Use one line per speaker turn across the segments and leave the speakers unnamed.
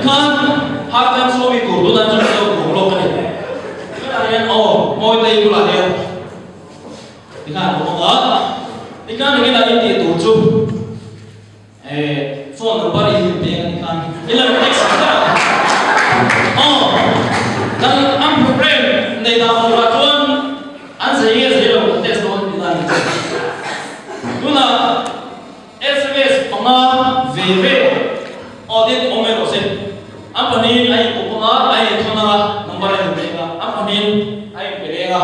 Tikhan half time show mi tur tunah chuan ka lo buang lawk a ni. Tunah hian aw Mawitei bulah hian tikhan a awm ang a, tikhan engin a intih tur chu eh phone number i in peng a ni khan i lo text ang ta. Aw kan an program nei dah turah chuan an zei nge zei lo kan test dawn tihna a ni chu. Tunah. Sms panga ve ve aw tin awm erawh se a pahnihin a inpawh panga a inthawn anga number a inpek a a pahnihin a inpe leng a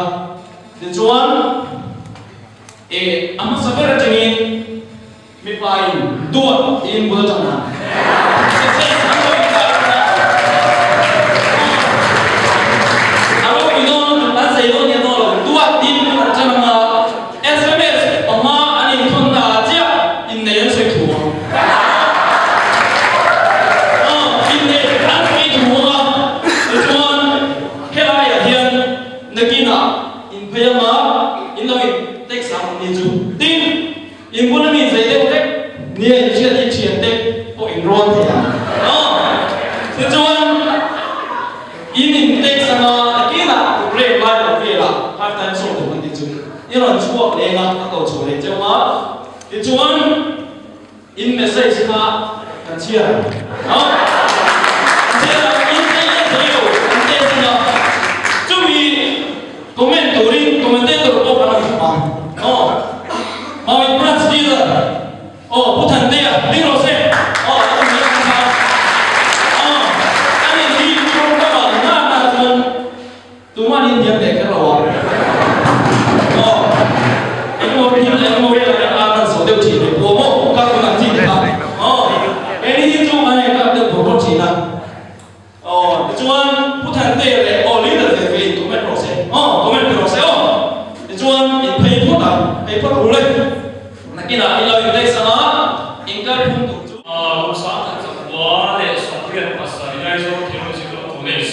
tichuan eh a hmasa ber atangin mipa in duat tiin bul atang a success an lo inkar a a ropui dawn an zei dawn nia dawn lo duat tiin bul an tan anga Sms panga an inthawn na ah chiah innei an sawi thu ang. Aw, innei an sawi thu ang a, tichuan helaiah hian nakinah inphei anga in lo in text ang ni chu. Tin, in bula mi zei deuh hlek nia in hriat hi thiante pawh in rawn thei ang. Aw, tichuan in in text anga nakinah break lai lo velah half time show tur an ti chu. I rawn chhuak leng a, a ko chho leh cheu a, tichuan in message kha kan chhiar a, kan chhiar a, in ei a thei lo kan test a, chumi comment turin commentator pawh kan rawn thawk a, aw Mawin branch leader aw Pu Thantea ding rawh se aw a tum leh ang kha aw ani hi tawngkam ah na na chuan Tuman in diam leh kher lo a. Aw. Engmaw thil engmaw velah hian ar kan sawi deuh thin leh pawh maw ka kun ang chi te kha. Aw. Keini hi chu an ei kap deuh bawrh bawrh thin a. Aw. Tichuan Pu Thantea leh aw leader ve ve in comment rawh se. Aw comment pe rawh se aw. Tichuan in phei phawt ang. Phei phawt ru le. Nakinah in lo in text ang a, in kal phung tur chu.
Kum 1987 Aizawl Theological College.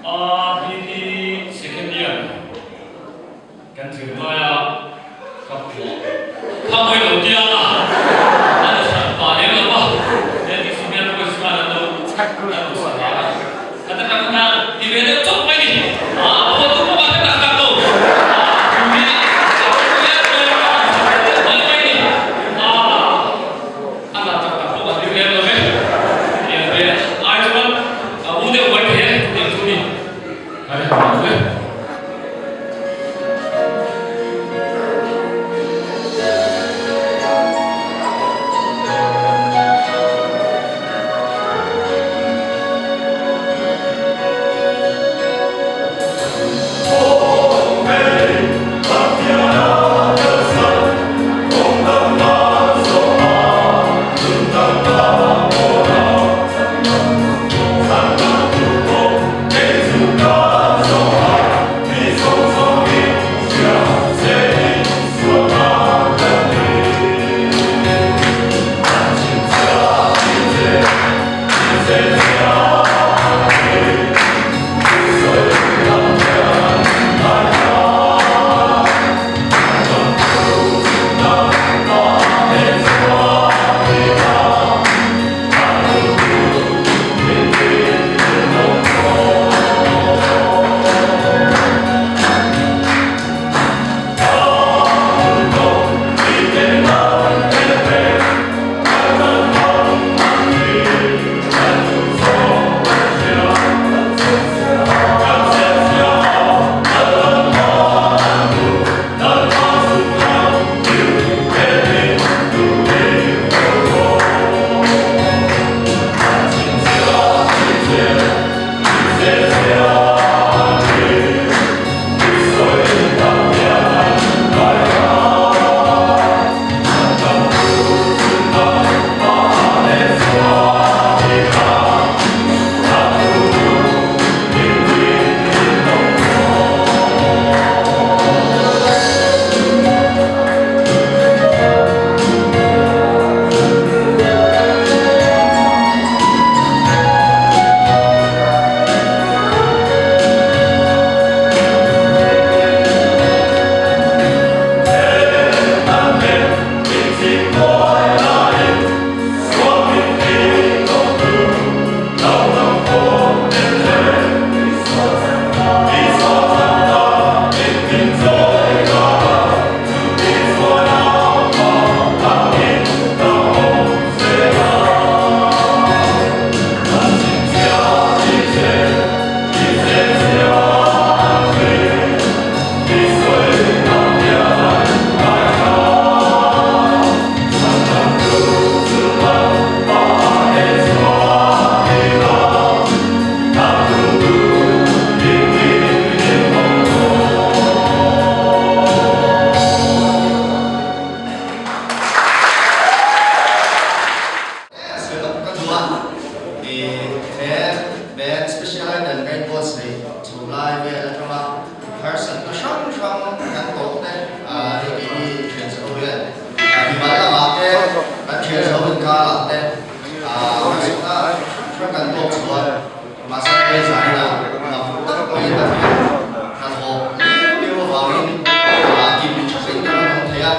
A hi hi second year kan zir lai a ka phuah kha mawi lo tia a a ni hran pah lem lo va he ti female voice khan an lo an lo sa ta a ka ta ka khan ti ve deuh chawp mai ni a phuah tu pawh a hre tak tak lo a thu hi a ropui em em a an sa ve deuh mai mai ni a a la tak tak pawh a hlim lem lo ve tiang ve ai chuan.
a, he band special item kan inbuatsaih chho lai vel atanga harsatna hrang hrang kan tawh te hei keini thian chho hian mimal lamah te kan thian chho inkarah te harsatna hrang hrang kan tawk chho a. Mahse hei zaina mak tak mai Pathian hnathawh liau liau avangin kim thapin kan rawn awm thei a.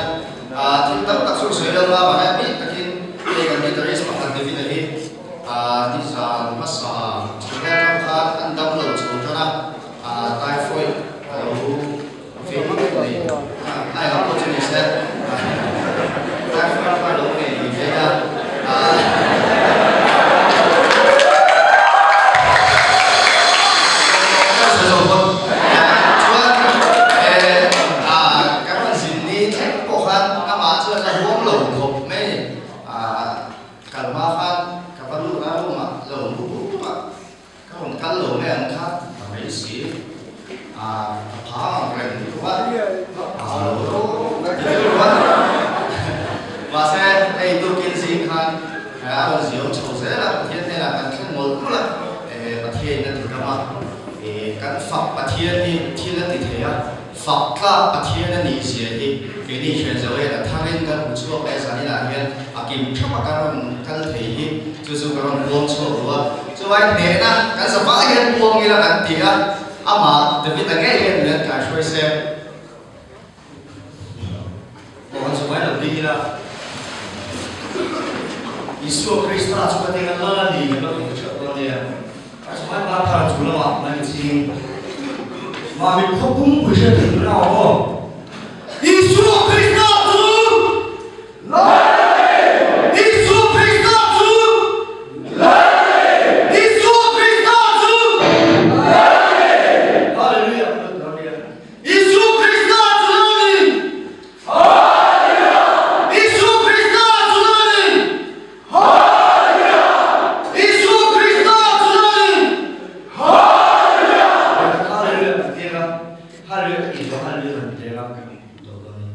Thil tam tak chu sawi lo a, mahse bik takin hei kan guitarist pakhat David-a hi nizan hmasa chhunga atang khan an dam lo chho tan a, typhoid a lo vei nei a engah pawh chu ni se typhoid kha a lo nei ve a. Chuan kan rawn zin ni thleng pawh khan amah chuan a huam lo khawp mai a ni. Kal hma khan ka va lut a room ah lo mu buk a, ka rawn kal lo mai ang kha ta mai si. Ka phang ang reng lutuk a, a lo ka ti rilru a. Mahse hei tukin zing khan a rawn ziawm chho zel a, Pathian hnenah kan thleng mawlh mawlh a, Pathianin a ti ram a. Kan fak Pathian hi thil a ti thei a, fak tlak Pathian a nih zia hi keini thian zo hian a tharin kan hmu chhuak leh zaninah hian a kim thap a kan rawn kal thei hi chu chu ka rawn puang chhuak duh a. Chuvai hnehna kan zavah hian puang ila kan ti a, amah David-a ngei hian min an kaihruai se.
Aw kan chuvai lo ding ila. Isua Krista chu ka teng a lal a ni kan lo hmu theuh dawn nia. Ka chuvai pa thar chu lamah mai mi ching. Mah mit khaw pum pui hriat theih tur a awm aw. Isua Krista chu lal a ni! Isua Krista chu lal a ni! Isua Krista chu lal a ni! Hallelujah kan lo ti dawn nia. Isua Krista chu lo ni! Hallelujah! Isua Krista chu lo ni! Hallelujah! Isua Krista chu lo ni! Hallelujah! Hallelujah kan ti a, Hallelujah Isua Hallelujah kan ti a, kan tawh dawn a ni.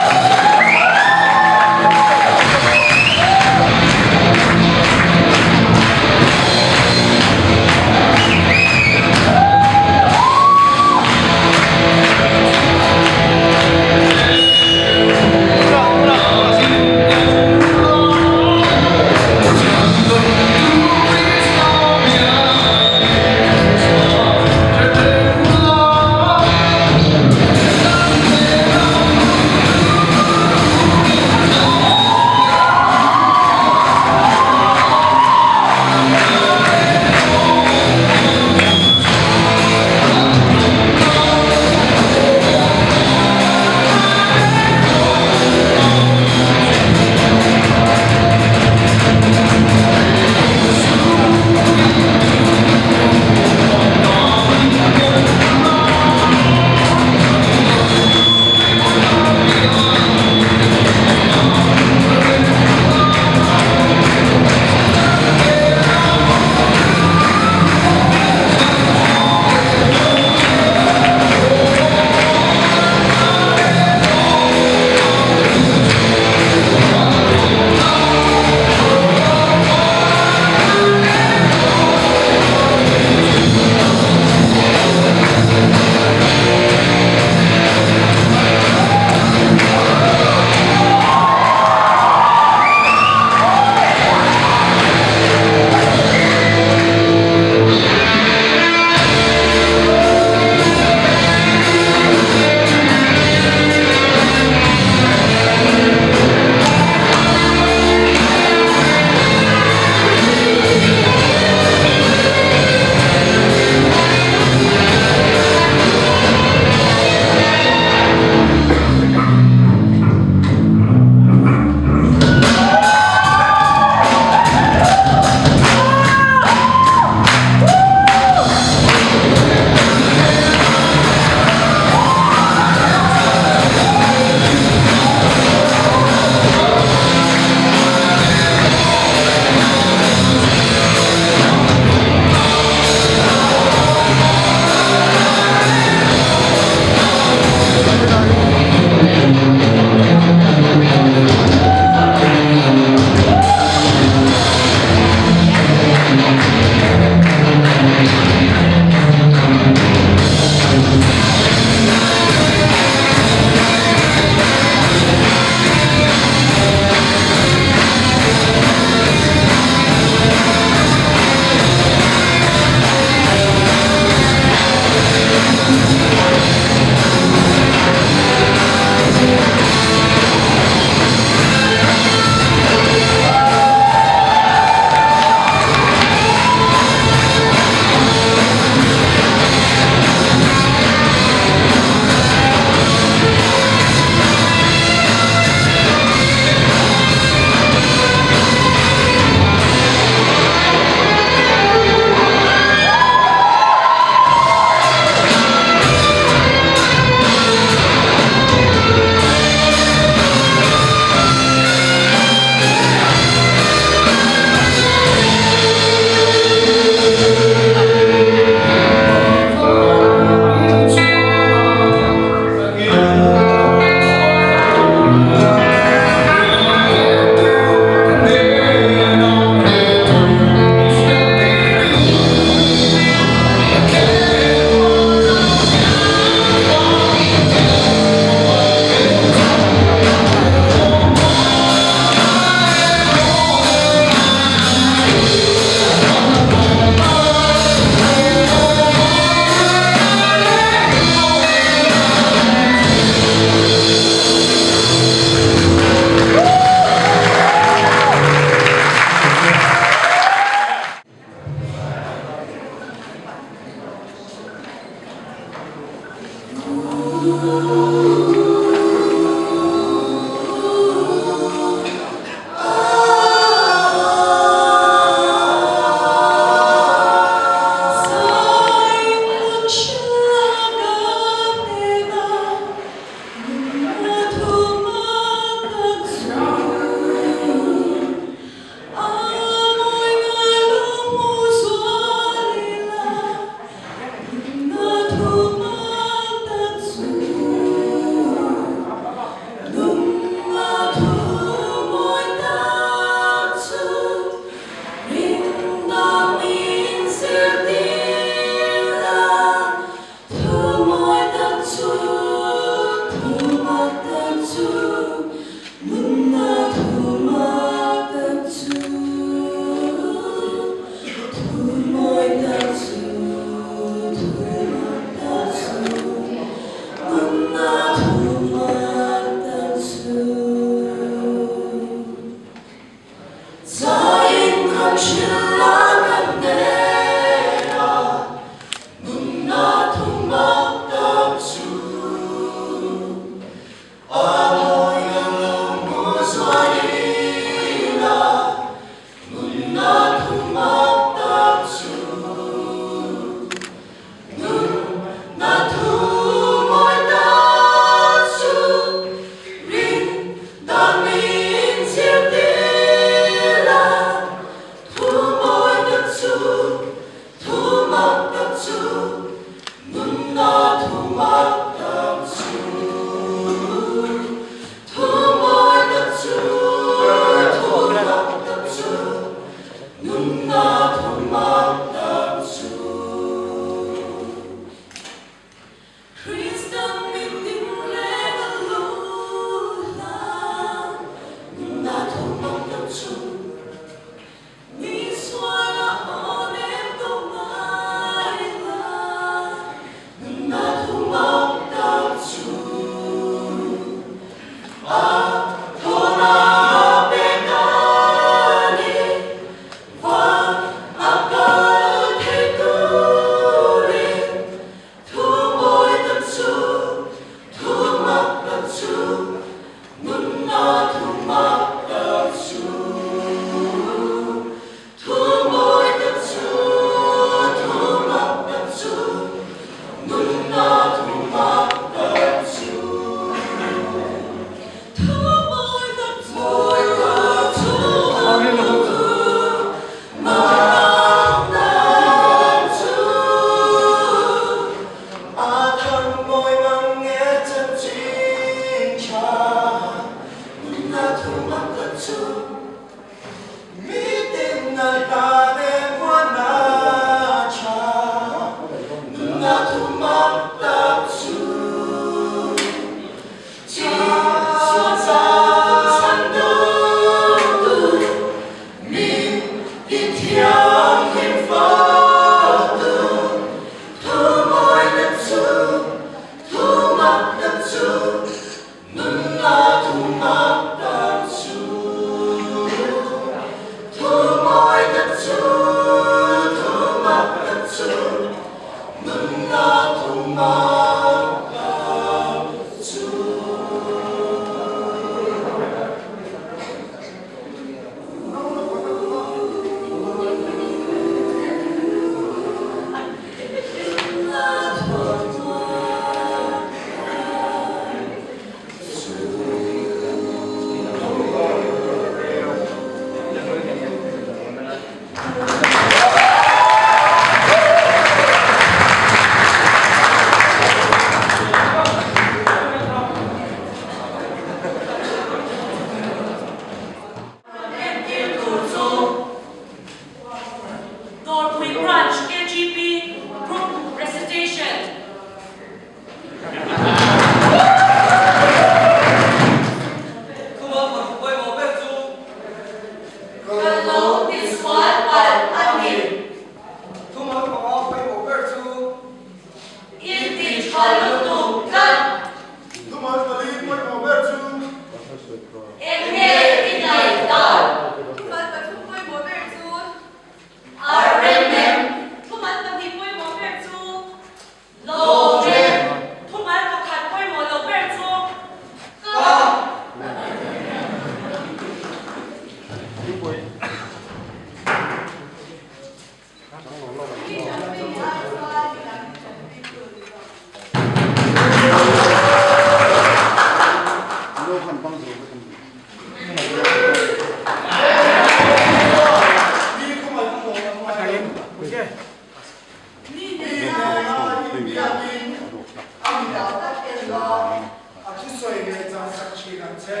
ang che.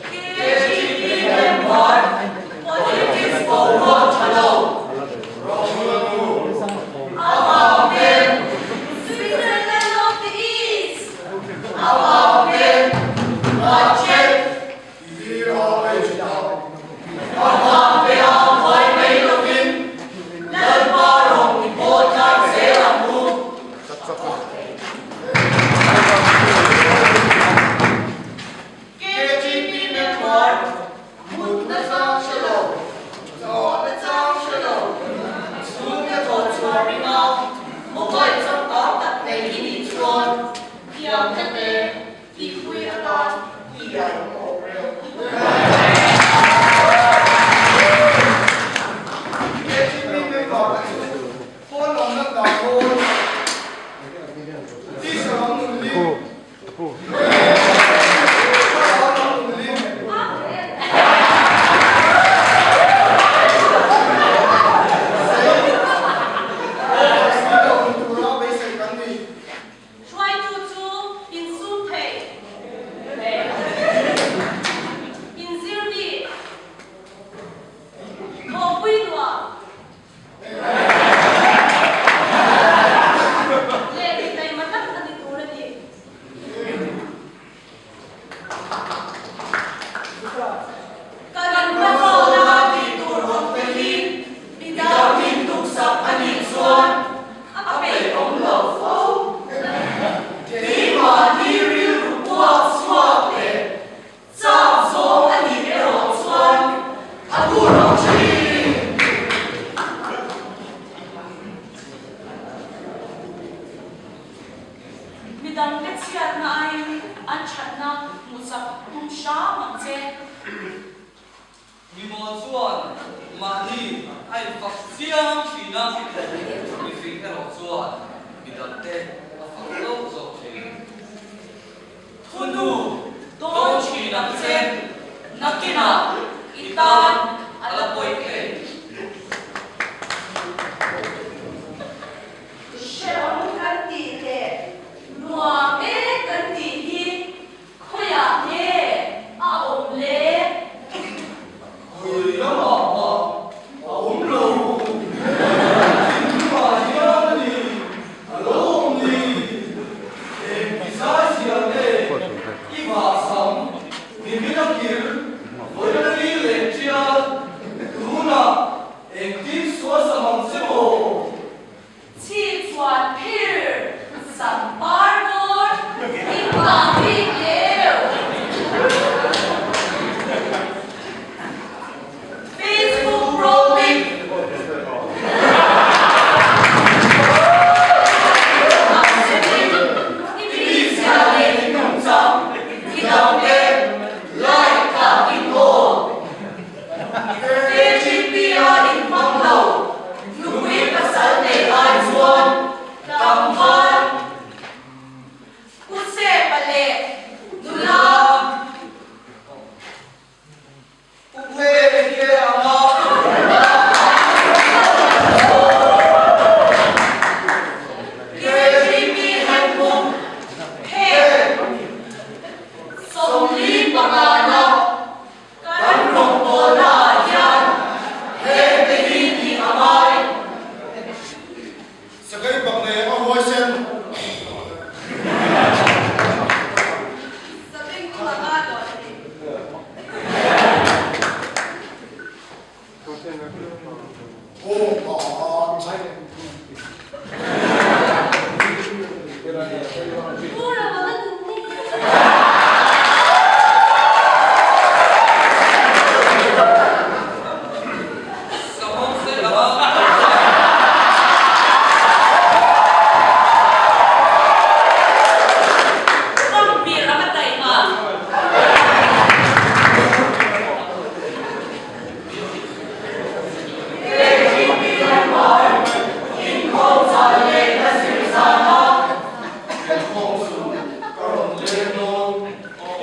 KGP member, Politics boruak tha lo. Avangin Switzerland of the East. Avangin Budget. Avangte a buai mai lovin Lalpa rawng i pawl tlar zel ang u. KGP member, Mutna chang hre lo, hlawhna chang hre lo, chhungte thaw chhuah ringa mobile changkang tak nei i nih chuan thiamna te tihpui atan i iai awm awm reuh.
KGP member te chu phone awmna dah dawn, t-shirt an nun lim.
Hruaitu chu insum thei, inzir mi, thawhpui nuam. Leh mi taima tak a ni tur a ni. Kan hmazawn a tih tur awm te hi midang in tuksak a nih chuan a peih awm lo fo. Keimahni rilru puak chhuak leh Chak zawng a nih erawh chuan a tur lo thin.
Midangte chhiatna aiin an thatna hmuhsak tum hram ang che.
Mimawl chuan mahni a infak chiang thin a, mifing erawh chuan midangte a fak zawk zawk thin.
Thunu dawn thin ang che, nakinah i tan a la pawi thei.
Hrehawm kan tih leh nuam e kan tih hi Khawiah nge a awm le?
Khawi lamah mah a awm lo. Thinlungah hian a ni, a lo awm ni. Engti zai zia nge i vahsam nimin a kir vawiin a ni leh ṭial tunah engtin suasam ang che maw?
Chhip chuan phir sam par dawn i pa bik leu. Facebook roaming. I mizia leh i nungchang i dang te like tlak in aw. KGP-a inhmang lo, nupui pasal nei ai chuan tlangval Pu Sepa leh nula
Pu Puekie anga
KGP handbook phek 45 na Kan rawngbawlna ah hian hengte hi tih a ngai.
Sakei pak nei a huaisen.
Sabeng nu a nga dawn a ni.
Hawng a chai.
Pura vanga nun ni.
Savawm se lama.
Changpir anga taima.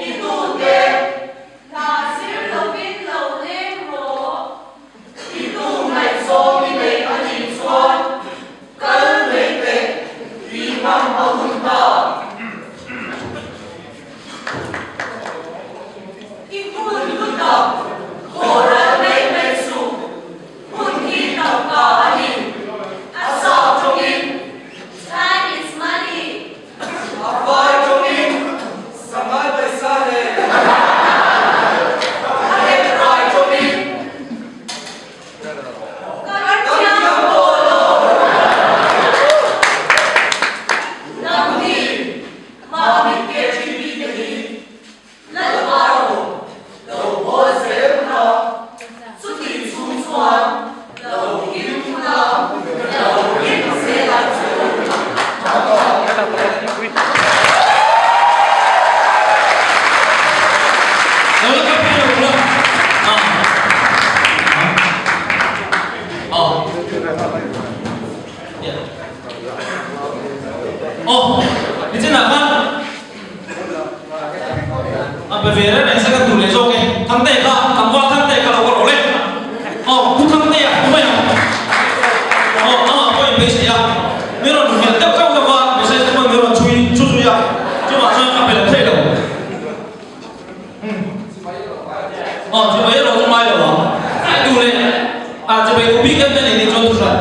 I tute hna zir lovin lo leng rawh. I tu ngaihzawng i neih a nih chuan kal mai teh tih
Aw, nichinah khan a pe ve reng reng se kan duh leh zawk e. Thangte kha, tlangval Thangte kha lo kal rawh le. Aw, Pu Thangtea pu mai ang. Aw, amah pawh in beisei a, min rawn hmelh deuh zauh zauh a, message te pawh min rawn chhui chu zui a, chuvah chuan a pe lo thei lo. Aw, chibai erawh chu ngai lo ang. A duh leh a chibai duh bik em te nei nih chuan thu hran.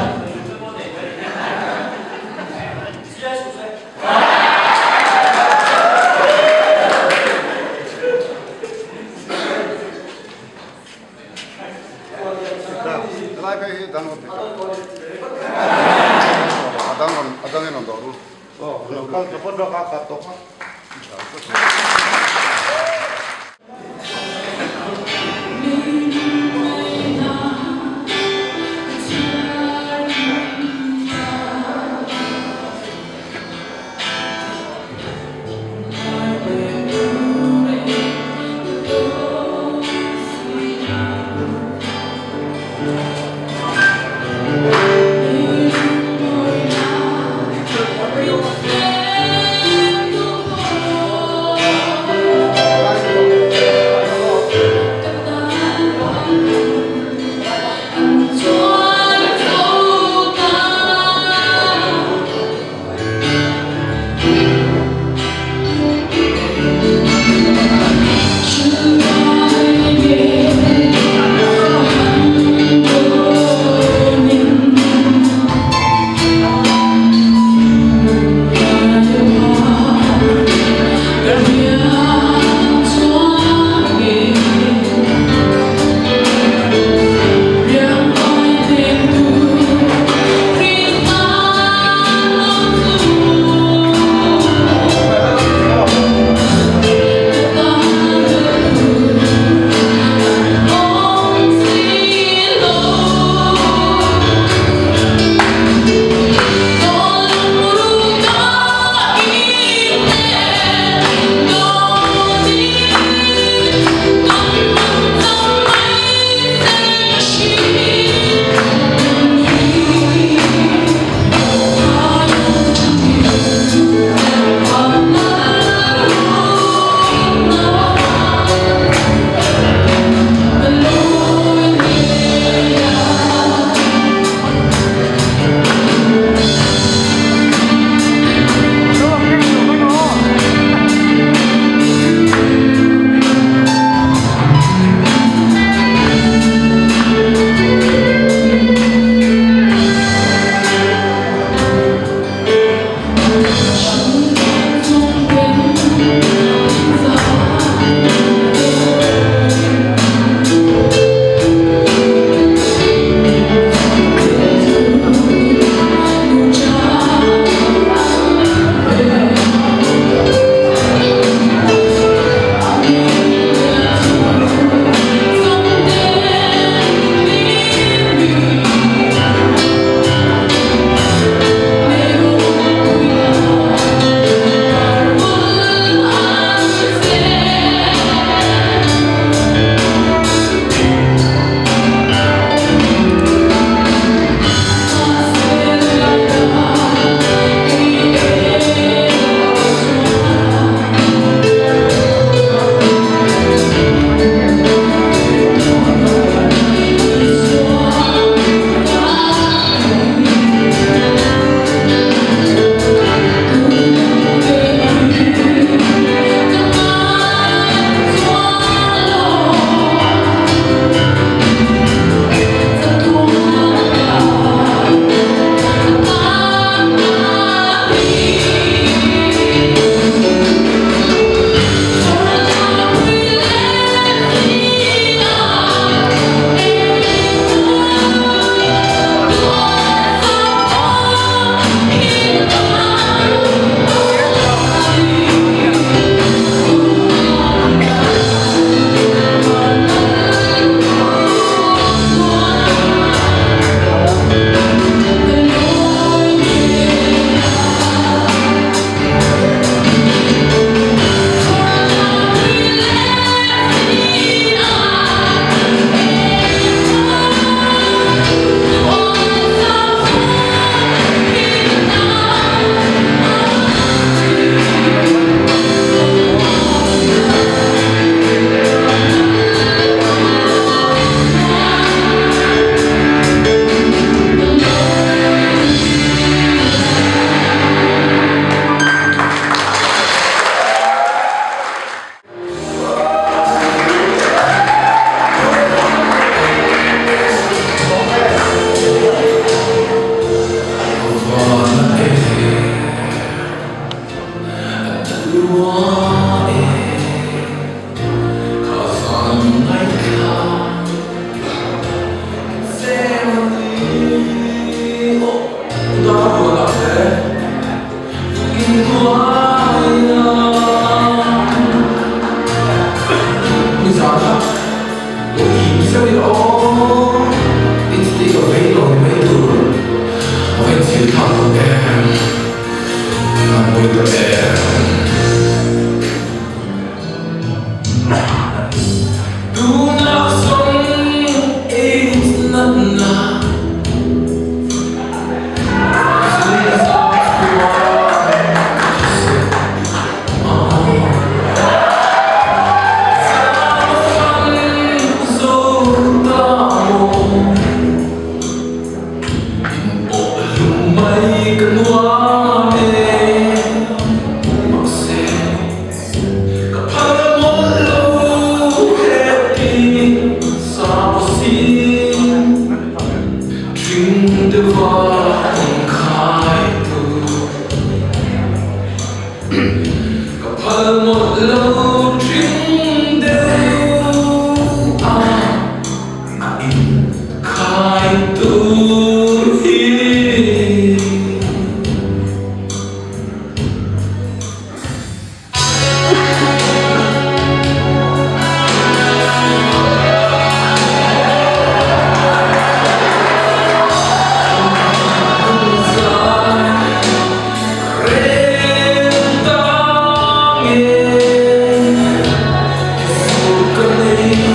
ta em?
Tunah zawng AIDS natna zungzam chuan thisen a zam fang zo ta maw? In pawh lung mai ka nuam e, mahse ka phal mawlh lo heti sa pawh si ṭhing deuha inkhai tu ka phal mawlh lo ṭhing deuha. A inkhai tur hi. Reng tang e Thisur ka nei.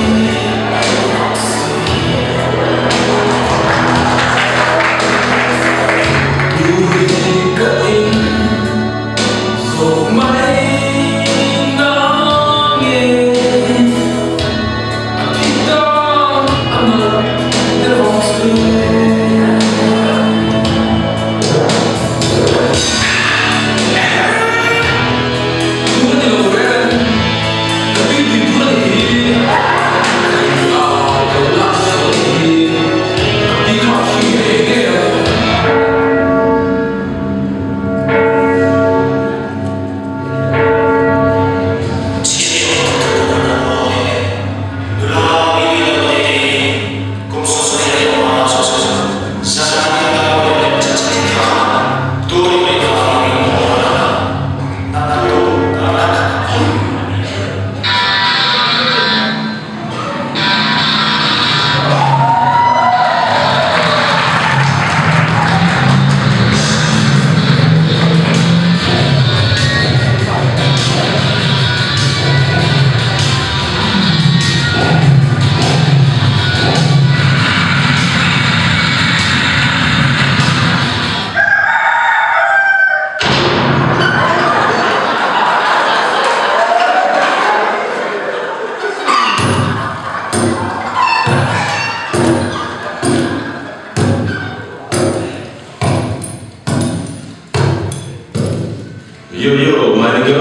Yo yo, my nigga,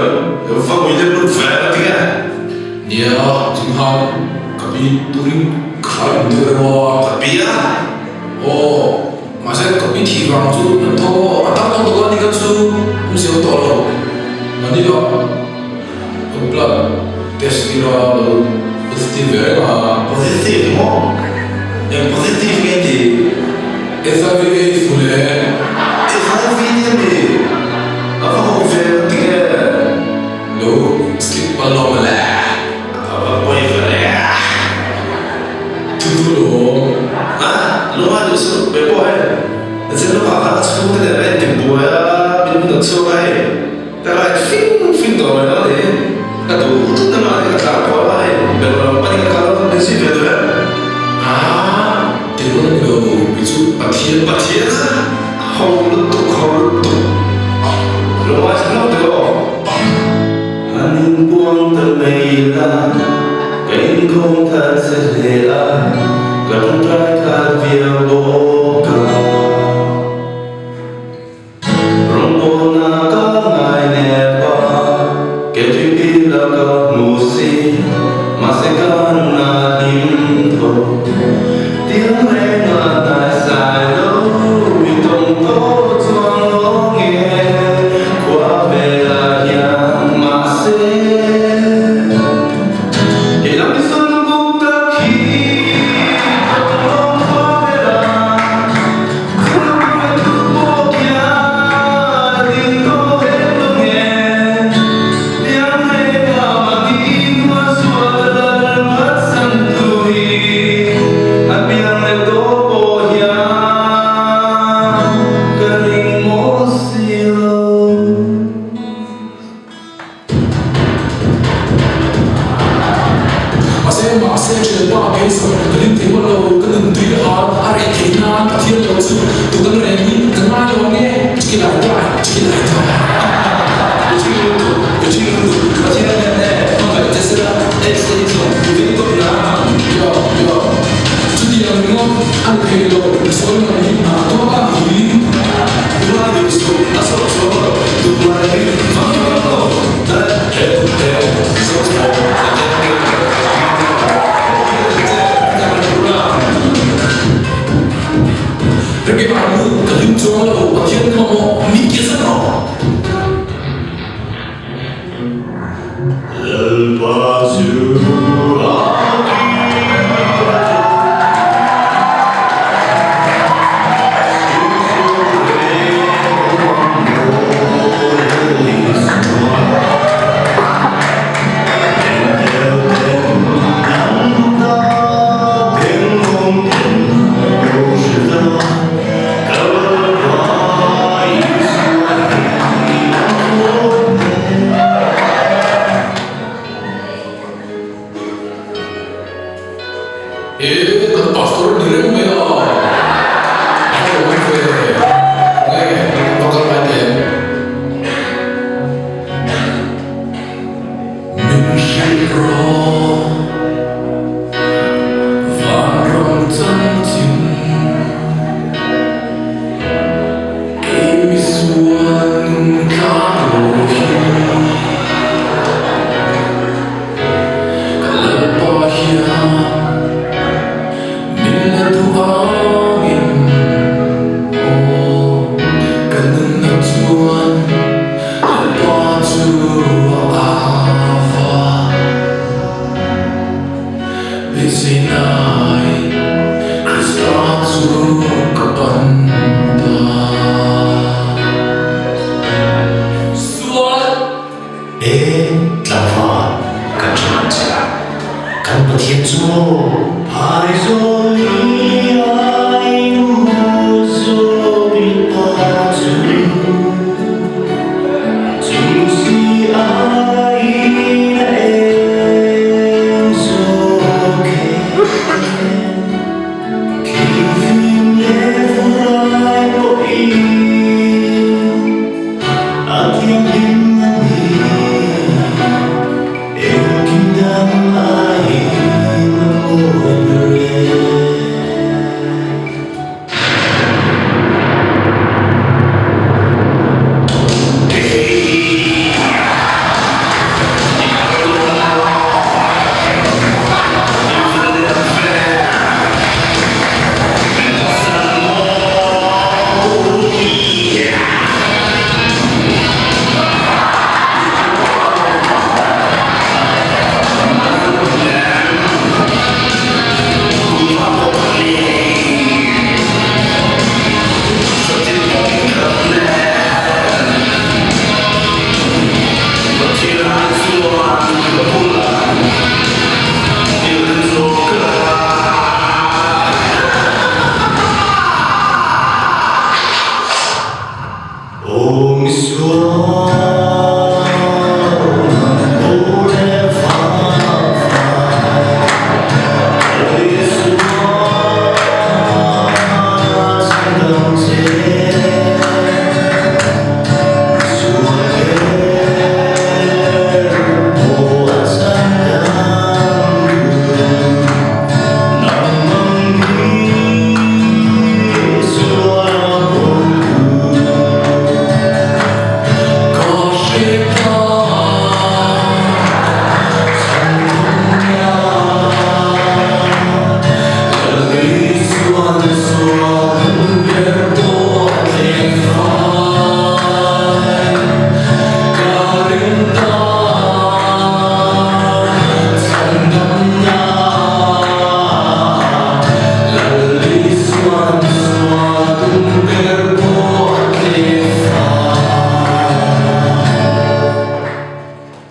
va ui lem lut ve a ti nge?
Nia, Jinghan, ka pi turin kha in deuh reng a.
Ka pi a?
Aw, mahse ka pi thih vang chu an tho aw, a tam tawh tuk a ni ka chu awm zeu tawh lo. Manila ka blood test tir a lo positive ve reng a.
Positive maw? Eng positive nge ti?
HIV AIDS fu le.
HIV te mi? A va ho ve ka ti nge?
Lo skip palh lo mawle.
A va pawi ve le.
Thu thu lawm.
A, lunga duh suh ve pawh hei. Zin lamah khan a chhungte nen a inti buai a, min hmun a chhuak a hei. Ka right fing fing tawh mai lo ni. Ka duh tut na mah ni ka tlan kual a hei. Ber lam panin ka kal a, min zui ve duh em?
A, ti rual a ni lo, kei chu Pathian.
Pathian a ho lutuk, ho lutuk. Lungngai chhan lo teh aw.
Han inpuang ta mai la, ka inkhawm that che hle a, ka tawngtai khat viau bawk a. Rawngbawlna ka ngai nep a, KGB la ka hmu si, mahse ka na hlim tho. Tiang renga hnai sai lo, mi tawng tawh chuang lo.
chuan Lalpa chu a au va. Beiseinai Krista chu ka pan ta.
Sual!
E tlangval kan hre ang che a, kan Pathian chu maw? Phaizawl hi ai mu zawk i pa chu, chu si aiin a eng zawk e. Thli fim leh vurai pawhin a thianghlim a ni, engkim dang aiin a mawi ber e.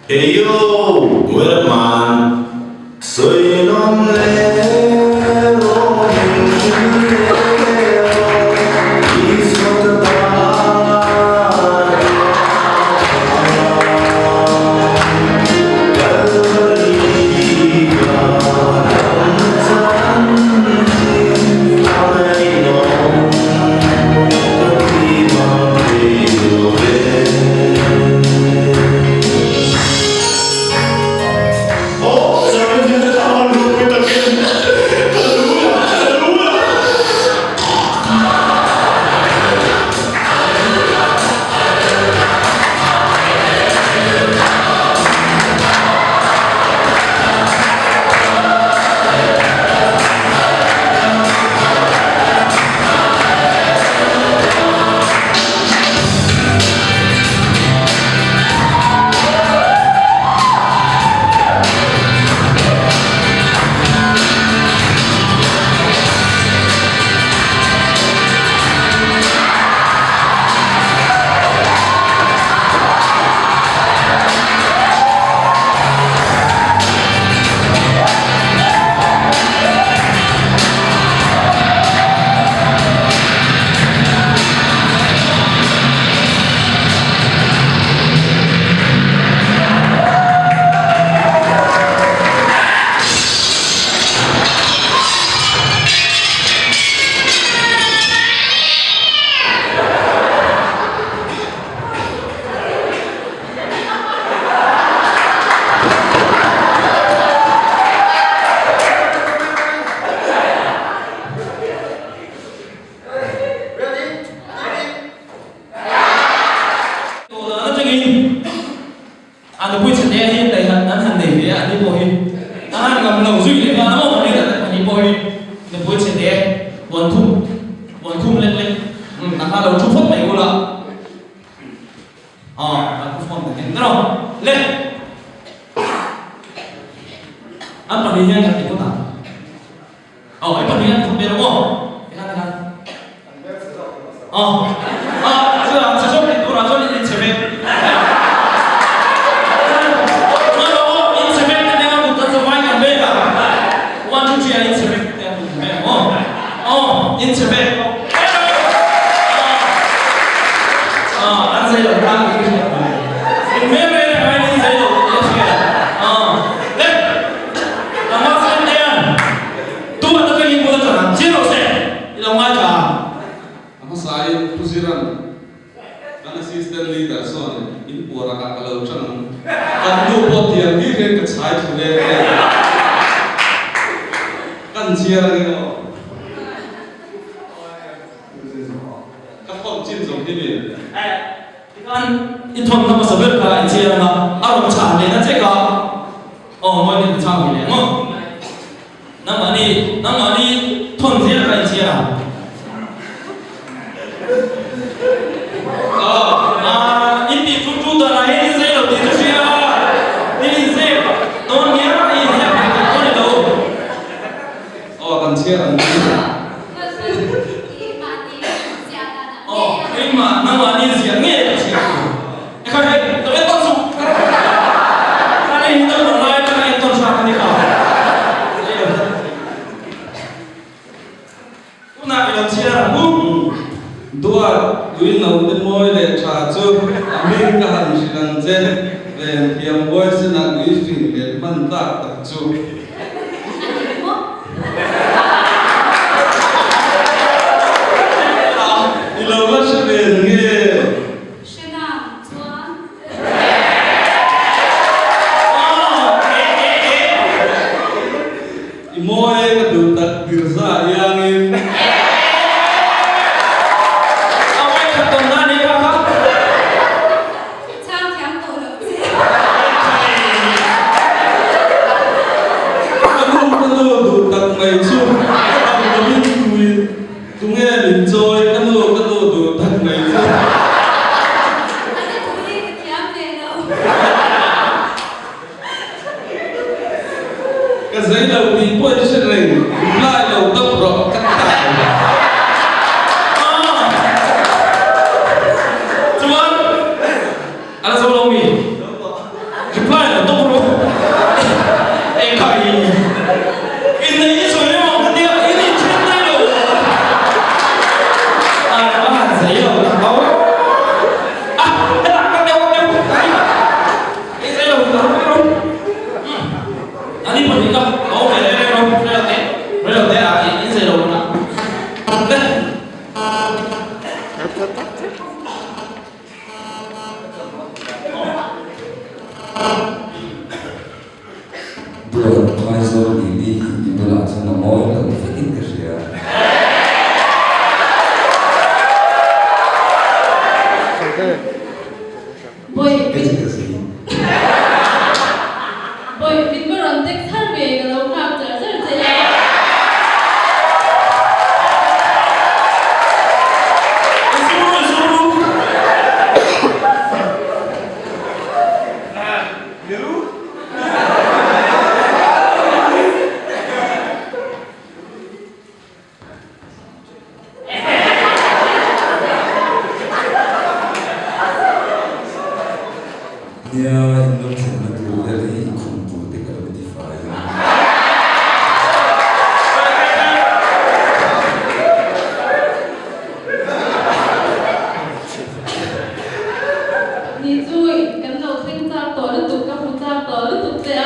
Eyo, what up man? Sawi nawn leh rawh min hrilh leh rawh Isua ka tan Kalvari ka ram chanchin a ngaihnawm ka ti mang thei lo ve.
Tawh dan atangin a nupui chhete hi an nei han an han nei ve a, ani pawh hi a han ngam lo zui leh nghal maw ani ani pawh hi nupui chhete huan khum huan khum lek lek umm a kha lo thu phawt mai ula. Aw microphone kan keng ber aw. Le! An pahnih hian kan ti phawt ang. Aw an pahnih hian phawt ber ang aw. Tikhan tikhan. Aw ah chuan chhe zawk tih turah chuan in chhe vek. Chuan aw in chhe vek te nena kut kan zavai kan vek a. One two three ah in chhe vek te an kut kan vek ang aw. Aw in chhe vek. Aw an zei lo tan tih ka hriat mai. In hmel reng reng aiin in zei lo tih ka hriat. Aw le tlangval sen te hian tu an atangin bul a tan ang chiang rawh se i lo ngaithla a.
A hmasain Pu Ziran kan assistant leader sawn in puar ah ka lo chang ang. Kan nu pawh tiang bik hian ka chhai thlu ve nge. Kan chhiar ang emaw. Ka phone chin zawng hi mi.
Tikhan i thawn hmasa ber kha i chiang a, a rawn chhan leh na che kha. Aw mawi nen chhang ve leh maw. Nangmahni nangmahni thawn zel kha i chiang a. Aw ah in tih chu chu danah hian in zei lo tih chu hria a, in inzep dawn ngial a, i inzep thei tawh dawn i lo.
Aw kan chhiar ang chu.
Aw keimah nangmahni ziah nge ka chhiar tur. Ekhai hei ka entawn suh. Ani hi naupang lai atanga entawn hram a ni kha. Zei lo tlat. Tunah i lo chhiar ang u.
Duat, ui naute mawi leh tha chu a hming ka han hrilh ang che, ven thiam huaisenah ui fing leh hman tlak tak chu. I lo la hre ve nge? I mawi e ka duh tak Tirza iangin. Ka nu ka nu duh tak mai chu ka dam lovin tuin tunge min chawi ka nu ka nu duh tak mai chu. Ka zei lo tih pawh i hre reng reply lo dap rawh ka ti ta lo.
Chuan a la zo lo mi? Reply lo dap rawh. Engkai innei i sawi emaw ka tia in inthen daih lo. A va han zei lo tak ho. A hetah ka deuh deuh. Ei zai lo ta rawh rawh. Ani pahnih ka ka awm ve reng reng rawh rei lo te rei lo te ah in zai lo na le.
Duat Phaizawl Lili hi i bulah chuan a mawi lo vekin ka hria.
Bawih min va rawn tek thar ve ka lo nghak char char che a.
Nia, in lo thlenna tur vel hi i khum tur te ka lo ti fai a.
Ni chu kan lo thleng chak tawh lutuk, ka hmu chak tawh lutuk che a.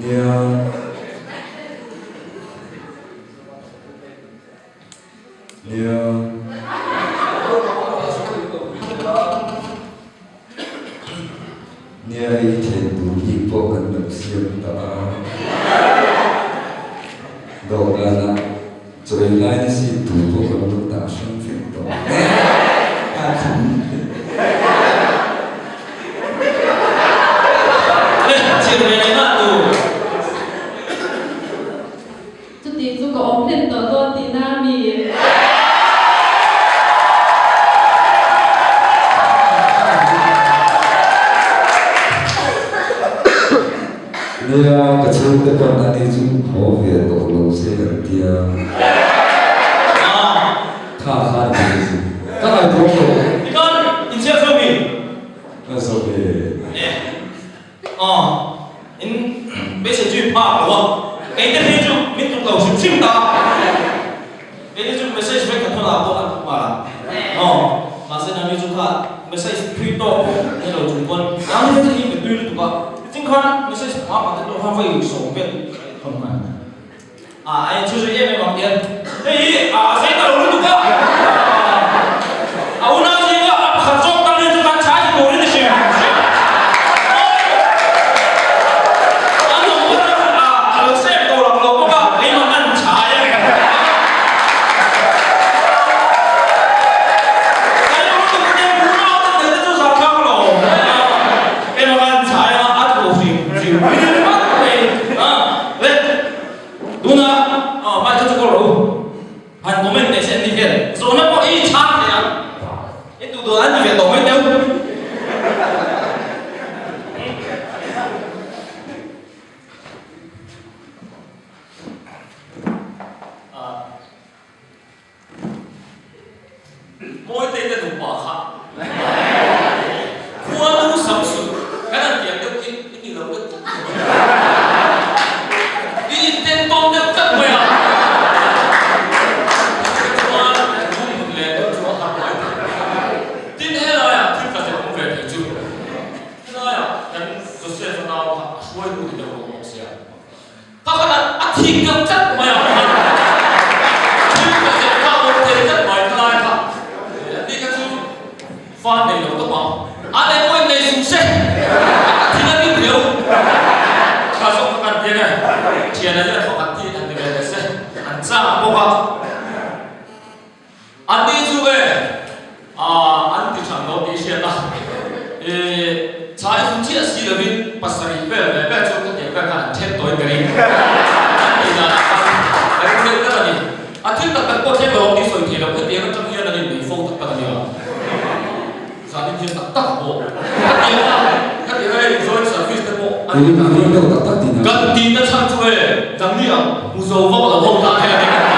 Nia. Nia. Nia i thlen tur bik pawh kan lo siam ta a. Dawhkanah chawi lai na seat tur pawh kan lo dah hrang vek tawh. Nia, ka chhungte pawn ani chu haw ve tawh lo se an tia. Kha kha ni mai chu. Ka ngaihtuah lo.
Tikhan inchhiar zo mi?
Ka zo ve.
E. Aw. In beisei chu i phak lo a. Keite phei chu min tuk lo hrim hrim ta. Keite chu message vek ka thawn ah pawh an tuk nghal a. Aw. Mahse nami chu kha message thui tawk ni lo chung pawn nang hi chu i pe tui lutuk a. Tichin khan message panga panga te tawh khan vawi sawm vel thawn nghal. A a in chhuzui em em ang tian hei hi a zei ta lo lutuk a, a unau zinga a pakhat zawk tan hi chu kan chhai ti turin i hrim hrim a number a a lo save tawh lo lo bawk a keimah an chhai a zai lo lutuk te unau te tel te chu zahthlak lo keimah an chhai a a tlu hrim hrim ringawt mai a le. Tuna hmai kha chu ka rawh u. Han comment teh se an ni hian zawhna pawh i chhang thei ang. I duh dawn an ti ve tawh mai teu.
Mawitei te nupa kha khua nu sam suh kan han tiang deuh khi i ni lo deuh tlat mai. I inten tawn deuh tlat mai a. Chuan room hmun leh deuh chu a har mai thei. Tin helaiah thil tla zep awm ve thei chu helaiah kan Joseph-a nau kha a hruaitu ni deuh lo bawk sia. Pakhat a thik deuh tlat mai a, thil ka zep kha a awm thei tlat mai thalai kha ani kha chu fa nei lo tawp ang, a nei pawhin nei suh se a thil a ring riau kha zawk kha kan piang e, thiana hian pakhat hi an ni ve leh se an chang bawk a. Anni chu e an ti than lo tih hriat a, e chhai chu chiah si lovin pasarih vel ve vel chu khatiang vel khan an then tawi ka ring. An tih danah khan ka ring deuh tlat a ni. A thil tak tak pawh thleng lo ang tih sawi thei lo khatiang atang hian an inneih fo tak tak a nia. Zanin hian tak tak pawh khatiang a khatiang a hei joint service te pawh an
Ring ring deuh tak tak tihna.
Kan tihna chhan chu e dangni ang hmu zo vak lo ho tan hian a ni kan ti.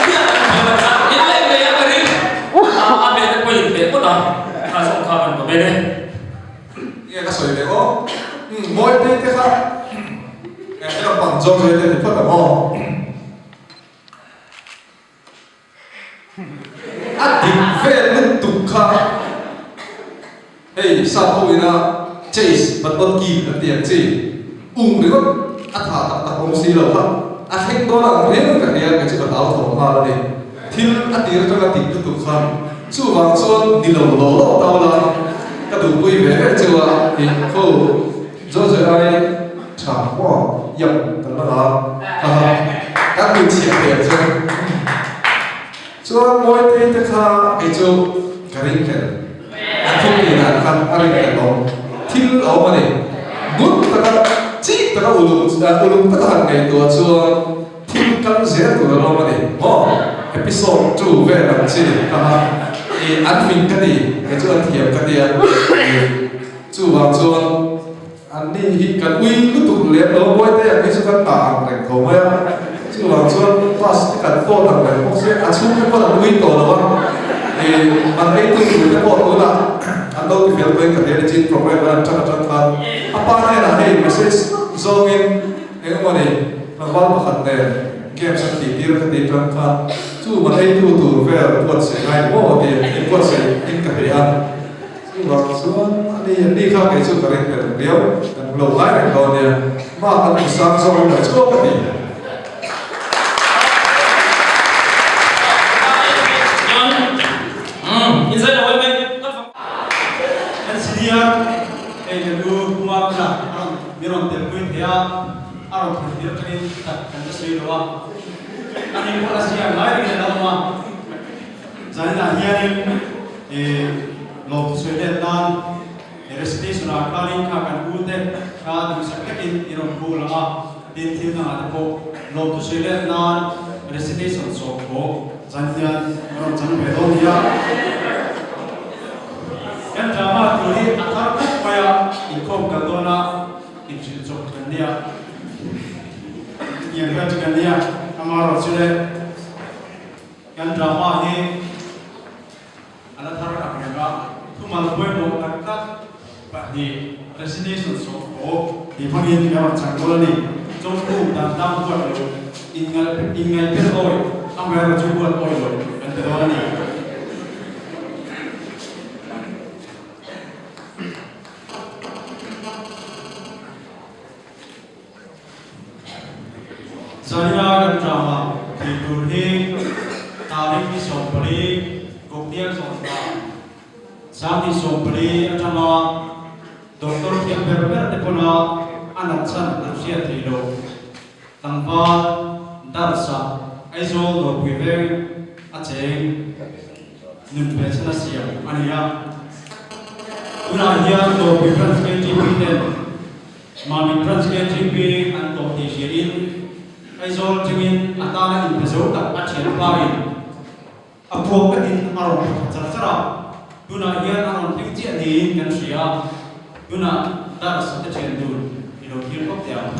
Hian kan thiam a khan in leh ngei a ka ring a a hmel te pawh in hmeh ngawt ang kha zawng kha kan comment e.
Nge ka sawi leh aw. Umm Mawite te kha nge ka pang zawk zawk te ni phawt ang aw. A dik vel lutuk kha hei sap ho ina chase but not kill an ti ang chi um ringawt a tha tak tak awm si lo kha a thleng dawn ang riau ka hria kei chu ka hlau thawm nghal a ni. Thil a tir atanga dik lutuk kha chuvang chuan ni lo law law tau la ka duhpui ve ve chu a ih kho Zawh zawih ai tha maw iang kan la nga ha ha kan duh chhiah thei ang che. Chuan Mawitei te kha kei chu ka ring hlel a thil tih dan kha a ring hlel awm thil a awm a ni. Ngun taka chik taka uluk uluk taka han ngaihtuah chuan thil kal zel tur a lawm a ni maw episode 2 vel ang chi ha ha ih an fing ka ti kei chu an thiam ka tia ih. Chuvang chuan anni hi kan ui lutuk lem lo, Bawite ang hi chu kan ngah ang reng tho mai a. Chuvang chuan bus te kan pawt ang reng bawk se, a chhungte pawh an ui tawh lo a. Ih, man eitu tur te pawh tunah an lo ti fel tawhin ka hria ni chin program an ṭan aṭang khan a pa hnenah hei message zawngin eng emaw ni tlangval pakhat nen games an tih tir ka tih ṭang khan chu man eitu tur vel buatsaih ngai ni maw tih inbuatsaih in ka hria a. Chuvang chuan a ni an ni kha kei chu ka ring tel viau, kan lo ngai reng dawn nia, mah kan hmu sang zawk in ka chhuak a ti.
Kan senior hei ka nu Puma Pula a rawn mi rawn telpui thei a, a rawn thlen tir atangin tak kan la sawi lo a, ani pawh a zia ngai rengin a la awm a. Zaninah hianin lawmthu sawi let nan recitation ah khanin kha kan u te kha duhsak takin i rawn bul ang a, tin thil dangah te pawh lawmthu sawi let nan recitation sawm pawh zan hian a rawn chang ve dawn nia. Kan drama tur hi a thar khawp mai a, inkhawm kal dawn a.
nia. Chutiang vel chu kan nia. Amaherawhchu le kan drama hi a la thar ang reng a, thumal pawimawh tak tak pahnih resignation sawhkhawk tih hmangin kan rawn chang dawn a ni. Chawngkung dan tlang huat loh, inngaih pel awi, amaherawhchu huat awi loh kan ti dawn a ni. Zanina kan drama thei tur hi Tarik ni 14, Kumhniang zawhna Sangni 14 atanga Doctor thiam ber ber te pawna a nat chhan an hriat theih loh. Tlangval Darsa Aizawl Dawrpui veng a cheng nun ve chhan a siam a ni a. Tunah hian Dawrpui Branch KTP ten Mamit Branch KTP an tawh tih hriain Aizawl atangin a tana inpe zo tak a thianpa in a puak takin a rawn thawk char char a. Tunah hian a rawn thleng chiah niin kan hria a, tunah Darsa te thian tur i lo thlir phawt teh ang.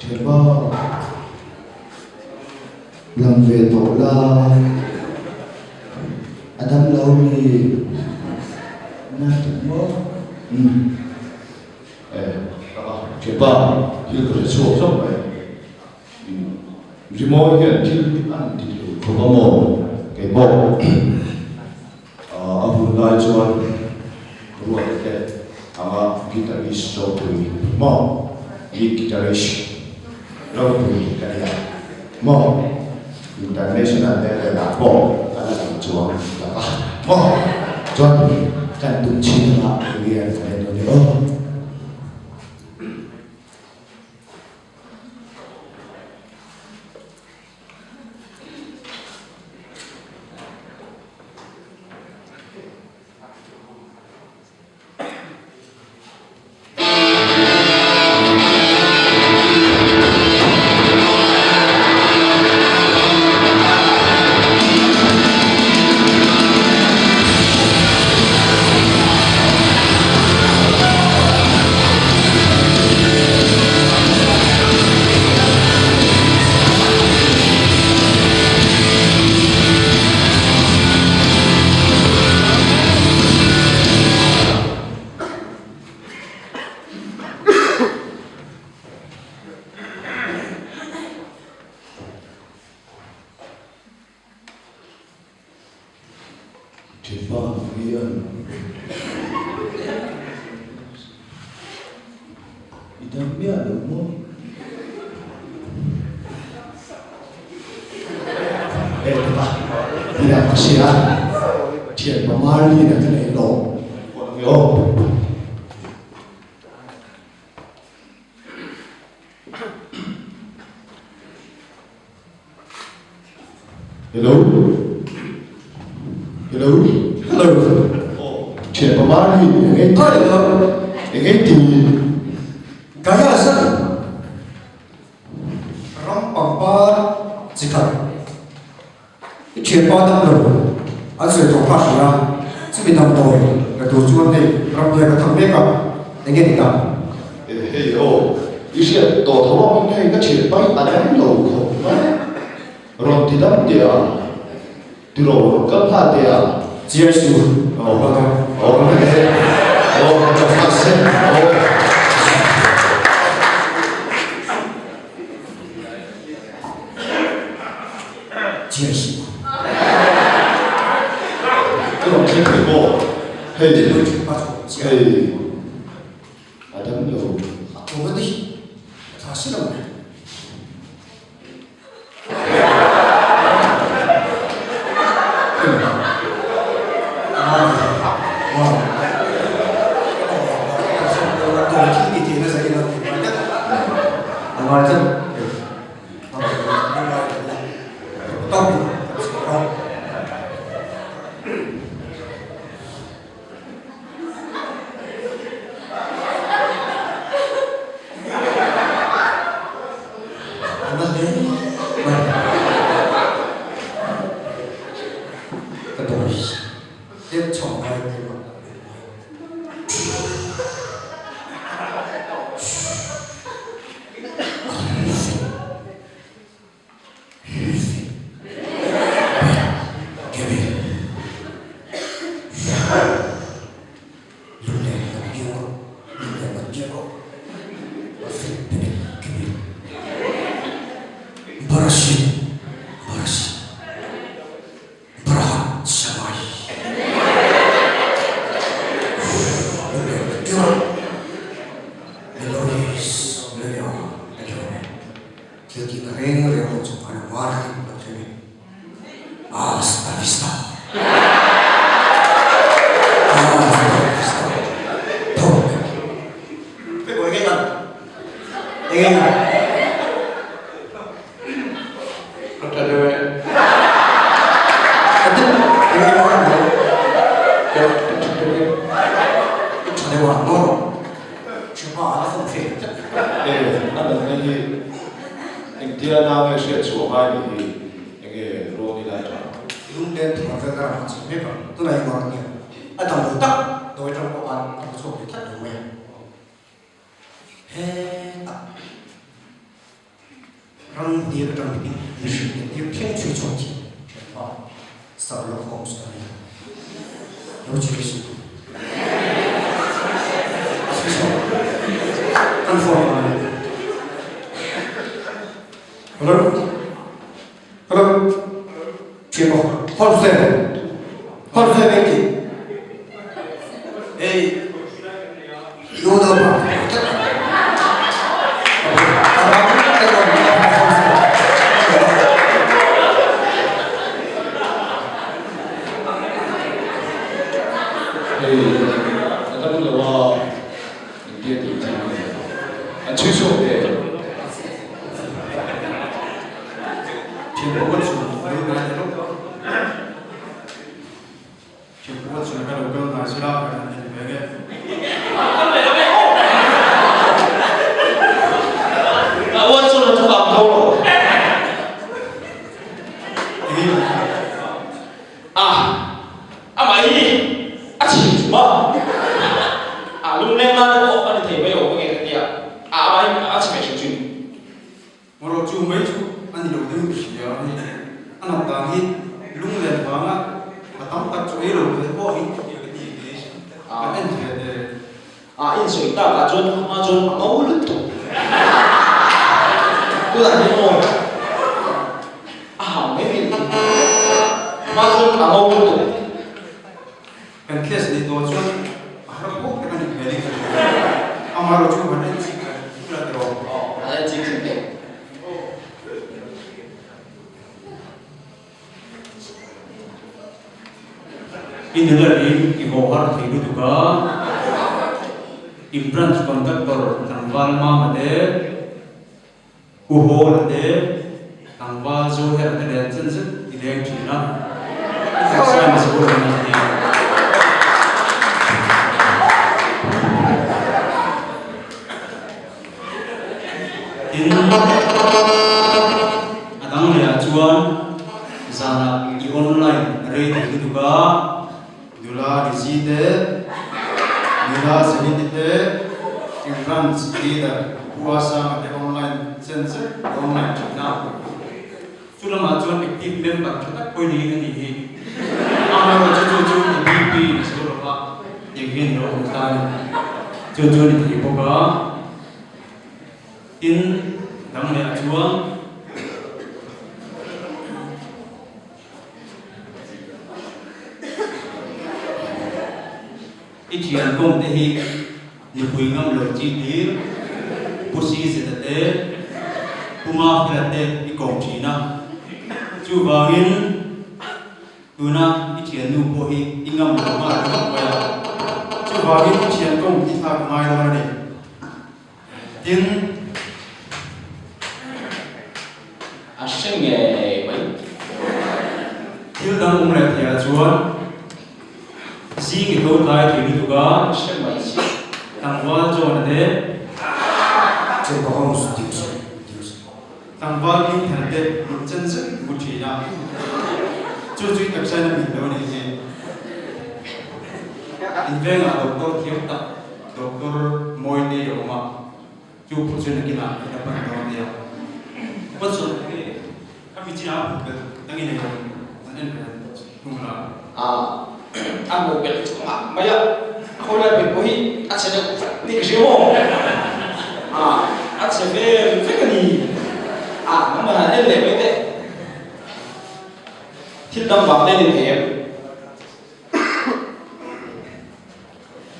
Thianpa, lang ve tawh la, a dam lo mi na tuk maw? Umm, eh, thianpa, thil ka hre chhuak zawk mai. Rimawi hian thil hi an dik lo khawp a maw? Kei pawh a hun lai chuan ruat te anga guitarist ropui maw? Lead guitarist ropui ka nia maw? International level ah pawh ka la lang chuang tak a maw? Chuan kan tum chhin anga enge an kan en dawn ni aw? Thianpa hian i dam miah lo maw? Hei tawp a, nia ka hria a, thianpa Marlene-a ka nei lawm aw. Hello Hello Hello Thian pama ni engei ti engei ti
Gaya zan ram pangpar chi khat i thian pa dam lo an sawi tawh kha hria chumi damdawi la tur chuan hei ram hian ka thang mek a enge ni ta.
Hei aw i hriat tawh tho ang in hei ka thian pai a dam lo khawp mai. Rawn ti dam teh a, ti ro rawn kal nghal teh a.
Chiai su aw ka ka.
Aw ka ka e, aw ka ka nghal se, aw.
Chiai su.
Ka rawn thleng thei maw? Hei, hei. A dam lo.
A tawp a ni. A tha si lo mai. Tlem chhawm ngai tlem a. Thil tih na reng reng ho chu an var hlim lo thei mai. Hasta vista. Hasta vista. Tho. Pe boi nge tan. Enge nga.
Ka tha deuh e.
Ka tha enge nga an lo.
Ka tha deuh e.
I tha deuh a maw? Chuma a la fawm fe tlat.
E, a natna hi engtia na nge hriat chhuah ngai nih hi enge rawn i lai tha?
Lunglen thar vel ka ram a chim mek a, tunah hi ngawt nia a dam lo tak dawi tang pawh khan a hmu chhuak ve tlat lo mai a. Hetah ram hnial atang hitin mihring te tir thleng chhui chhuak thin thianpa Sherlock Holmes a ni. Lo chhui suh. A chhui chhuak. Kan phone a ngai. Hello? Hello? Thianpa Holmes e. Holmes e veng ti. Hey.
Hei a dam lo a, engtia tih chi nge an chhui chhuak ve.
Thianpuan chhun ka lo kal ngai zir a, ka han en ve nge.
Kal leh lo e aw. A uan chu lo chu ka ang tho lo. A, amah hi a chhim chum a, a lungleng nan te pawh a ni thei mai awm ange ka tia, a amah hi a chhe hrim hrim.
Erawh chu mai chu a ni lo deuh hria a ni. A nat dan hi lunglen vanga a tam tak chu ei lo ve pawh hi ka ti ve kan en ve te.
A insawi tak ah chuan hma chuan a ngo lutuk. Tunah hian aw a hang mai mai ni. Hma chuan a ngo lutuk.
Kan case nei tawh chuan a har pawh tak a ni hmel in ka hria. Amaherawh chu han en chik kan hmu la tiraw?
Aw, han en chik chik teh.
I nula rim i haw har thei lutuk a, in branch conductor tlangval mama te, U Hawla te, tlangval Zohera te nen chen zet i leng thin a, i taksa in zo lo nih hi. Tin, a dang leh ah chuan zanah i online rei thei lutuk a.
Nula Lizzy te, Nula Zenith-i te, Imran's leader Pu Asanga te online chen zet online thin a.
Chu lamah chuan active member tha tak pawh niin a nih hi. Amaherawhchu chu chu i BP ni zo lova tiang hian i lo awm ta a ni. Chu chu a ni thei bawk a. Tin, dang leh ah chuan. I thian kawng te hi nupui ngam lo chi hlir, Pu Sizeta te, Pu Mafela te i kawm thin a. Chuvangin tuna i thiannu pawh hi i ngam lo nghal ringawt mai a.
Chuvangin i thian kawng i thlak ngai dawn a ni. Tin.
A hre ngei mai.
Thil dang awm leh thei ah chuan zing i tho tlai thei lutuk a.
Hre mai si.
Tlangval John a te.
Chempahawng Dipsy Dipsy.
Tlangval Hmingthana te min chen zet mu thin a. Chu chu i taksa in a min lo a nih hi. In vengah doctor thiam tak Doctor Mawitei a awm a, chu pawh chu nakinah i la pan dawn nia. Watson, enge khami chinah a hmuh belh dangin ei awm an en ve hnung la?
A, a hmuh belh chu ka ngah mai a, khawi lai pawh pawh hi a chhe deuh vek ni ka hria maw? A, a chhe vel vek a ni. A, nangmah han en leh mai teh. Thil dang vang te ni thei em?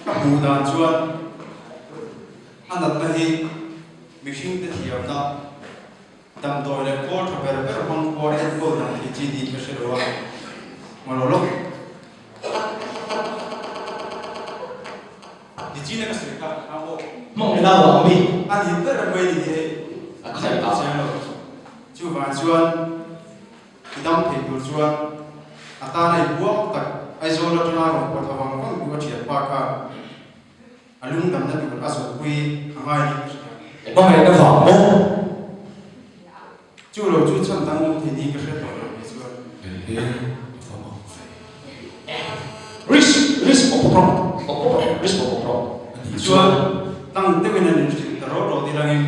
Ka hmuh dan chuan a natna hi mihringte thiamna damdawi leh kawl tha ber ber hmang pawh enkawl dan thei chi niin ka hre lo a, ngaw lo lawk. Nichina ka sawi kha a aw.
Hmang ila vang mi.
A ni ber mai ni hi hei.
A khaih ta.
Chiang lo. Chuvang chuan i dam thei tur chuan a tana i buang tak Aizawl atanga rawn pawt a vang vang duh a thian pa khan a lungdamna tur a zawhpui a ngai niin ka hria.
Hmangaihna vang maw?
Chu lo chu chhan dang awm thei niin ka hre tawh lo kei chuan.
He a va mak ve.
Risk, risk awk rawh, awk rawh, risk awk rawh.
A nih
Chuan
chuan.
tang deuhin an inhrilh ta rawt rawt ilangin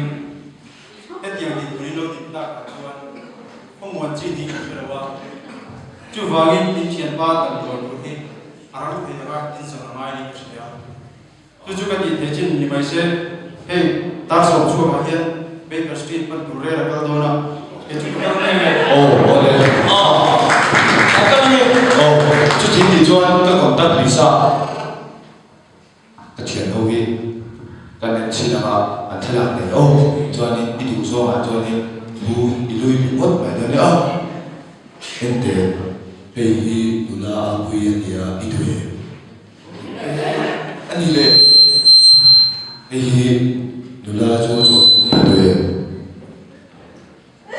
hetiang dinhmun in lo din tak ah chuan khawmuan chi niin ka hre lo a. Chuvangin in thianpa damdawi tur hi a rang thei anga in zawn a ngai niin ka hria. Chu chu ka tih theih chin ni mai se, hei tar sawm chhuakah hian Baker Street pan tur rel a kal dawn a, kei chu ka kal ngei ngei.
Aw, awle.
A kal ngei.
Aw, chutin tih chuan ka contact list a ka thian ho hi kan en chhin ang a, an thlalak nei aw, chuanin i duh zawngah chuanin lu i lui luh ngawt mai dawn nia. Ente, hei hi nula a pui a nia, i duh em? A ni le, hei hi nula chu chaw thum nei duh em?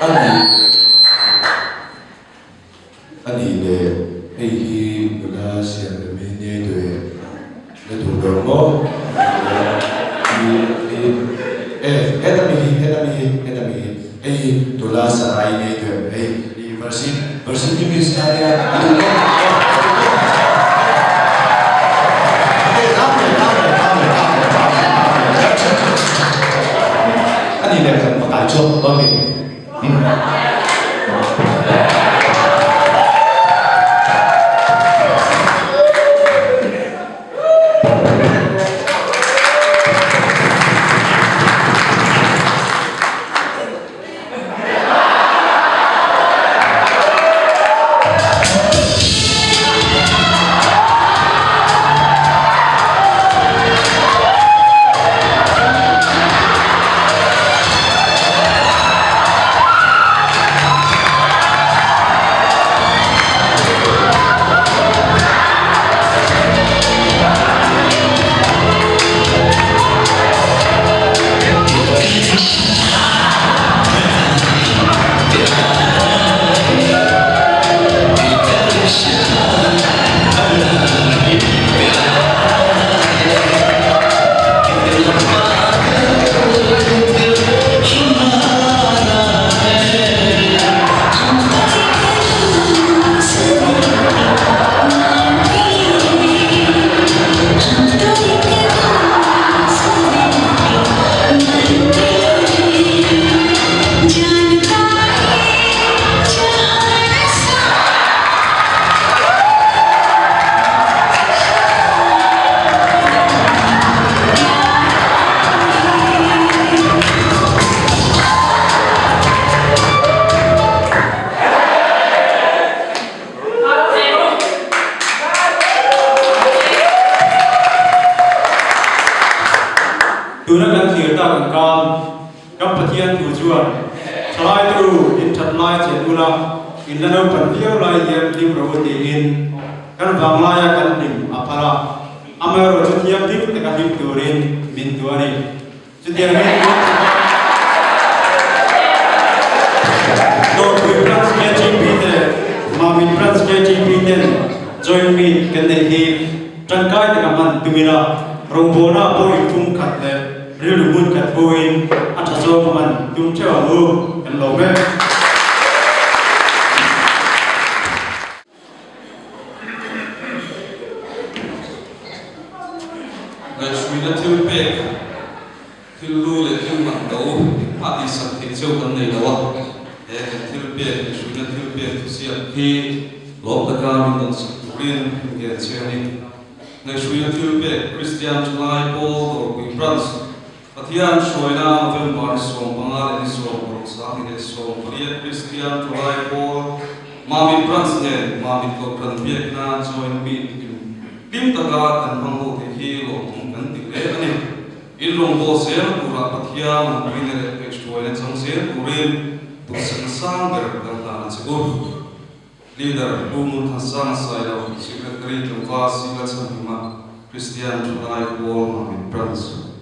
A ni le, a ni le, hei hi nula siam rem hi nei duh em? La duh lo maw? E, heta mi hi, heta mi hi, heta mi hi, hei hi nula sarai nei duh em? Hei hi versi, versi hi miss na nia, i duh maw? A ni le, kan va kai chuak dawn ni.
Tuna kan thlir tak ang khan kan Pathian thu chuan thalai te u in that lai che ula in la naupan viau lai hian hlim rawh u tiin kan vanglaia kan hlim a phal a, amaherawhchu thianghlim taka hlim turin min duh a ni. Chutiang hi tun tuma Dawrpui Branch KGP te Mamit Branch KGP ten Joint Meet kan neih hi tangkai taka hman tum ila, rawngbawlna pawh inphum khat leh rilru hmun khat huin a tha zawk a hman tum theuh ang u, kan lawm e.
Ngaihhruina thil pek, thil lu leh thil man to engmah tihsak theih cheu kan nei lo a, he kan thil pek, ngaihhruina thil pek thuziak hi lawm taka min rawn sak turin ngen che a ni. Ngaihhruina thil pek, Kristian Thalai Pawl Dawrpui Branch, Pathian hruaina November ni 15 leh ni 16 2018 Kristian Thalai Pawl Mamit Branch nen Mamit Kohhran Biakna Joint Meet in hlim taka kan hmang ho theih hi lawmawm kan ti hle a ni. In rawngbâwl zel turah Pathian awmpuina leh kaihhruaina chang zel turin duhsakna sang ber kan hlan a che u. Leader Pu Murthansanga Sailo, Secretary Tlangval Sila Chhanhima, Kristian Thalai Pawl Mamit Branch.